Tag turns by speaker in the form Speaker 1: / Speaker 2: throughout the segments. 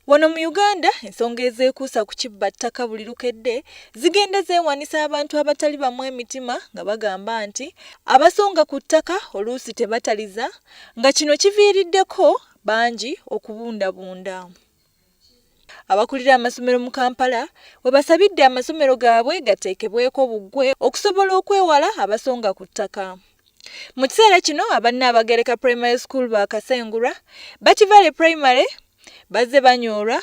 Speaker 1: Wano mu Uganda ensonga ezeekuusa ku kibba ttaka buli lukedde zigenda zeewanisa abantu abatali bamu emitima nga bagamba nti abasonga ku ttaka oluusi tebataliza nga kino kiviiriddeko bangi okubundabunda. Abakulira amasomero mu Kampala we basabidde amasomero gaabwe gateekebweko buggwe okusobola okwewala abasonga ku ttaka. Mu kiseera kino aba Nnaabagereka Primary School baakasengulwa, Bakivale Primary bazze banyoolwa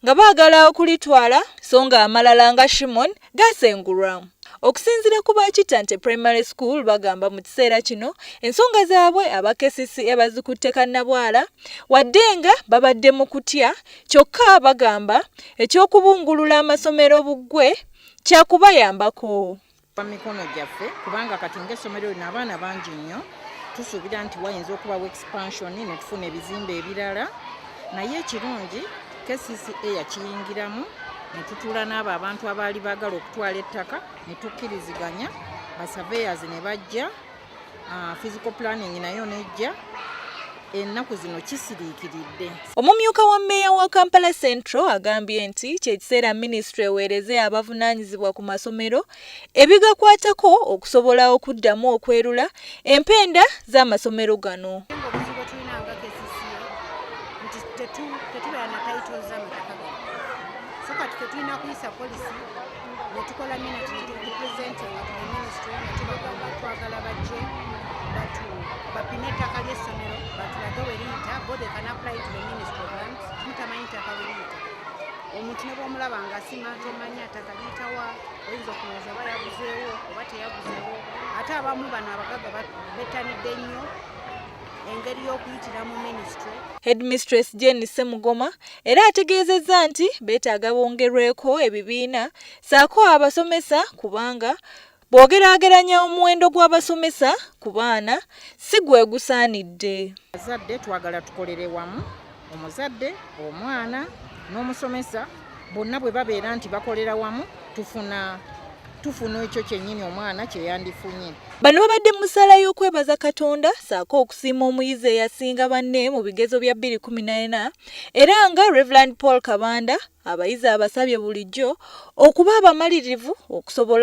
Speaker 1: nga baagala okulitwala so nga amalala nga Shimon gaasengulwa. Okusinziira ku ba Kitante Primary School bagamba mu kiseera kino ensonga zaabwe aba KCCA bazikutte kannabwala wadde nga babadde mu kutya kyokka bagamba eky'okubungulula amasomero buggwe kyakubayambako.
Speaker 2: Mikono gyaffe kubanga kati ng'essomero lino abaana bangi nnyo, tusuubira nti wayinza okubawo expansion ne tufuna ebizimbe ebirala. Naye ekirungi, KCCA yakiyingiramu ne tutuula n'abo abantu abaali baagala okutwala ettaka ne tukkiriziganya, ba surveyors ne bajja, physical planning nayo nejja. Ennaku zino kisiriikiridde.
Speaker 1: Omumyuka wa mmeeya wa Kampala Central agambye nti kyekiseera minisitule eweereze abavunaanyizibwa ku masomero ebigakwatako okusobola okuddamu okwerula empenda z'amasomero gano.
Speaker 3: Obuzibu bwe tulina nga KCCA nti tetubeera na titles z'amataka gano, so kati tetulina kuyisa policy ne tukola minute ne turepresenting to the ministry nga tubagamba twagala bajje batu bapime ettaka ly'essomero, batulage we liyita. Bo they can apply to the Ministry of Lands. Mutamanyi ttaka we liyita, omuntu ne bw'omulaba ng'asima tomanya ttaka liyitawa, oyinza okulowooza oba yaguzeewo oba teyaguzeewo. Ate abamu bano abagagga bettanidde nnyo engeri y'okuyitira mu ministry.
Speaker 1: Headmistress Jane Ssemugoma era ategeezezza nti beetaaga bongerweko ebibiina ssaako abasomesa kubanga bw'ogeraageranya omuwendo gw'abasomesa ku baana si gwe gusaanidde.
Speaker 2: Abazadde twagala tukolere wamu, omuzadde, omwana n'omusomesa, bonna bwe babeera nti bakolera wamu, tufuna ekyo kyennyini omwana kye yandifunye.
Speaker 1: Bano babadde mu ssaala y'okwebaza Katonda ssaako okusiima omuyizi eyasinga banne mu bigezo bya 2014 era nga Reverend Paul Kabanda abayizi abasabye bulijjo okuba abamalirivu okusobola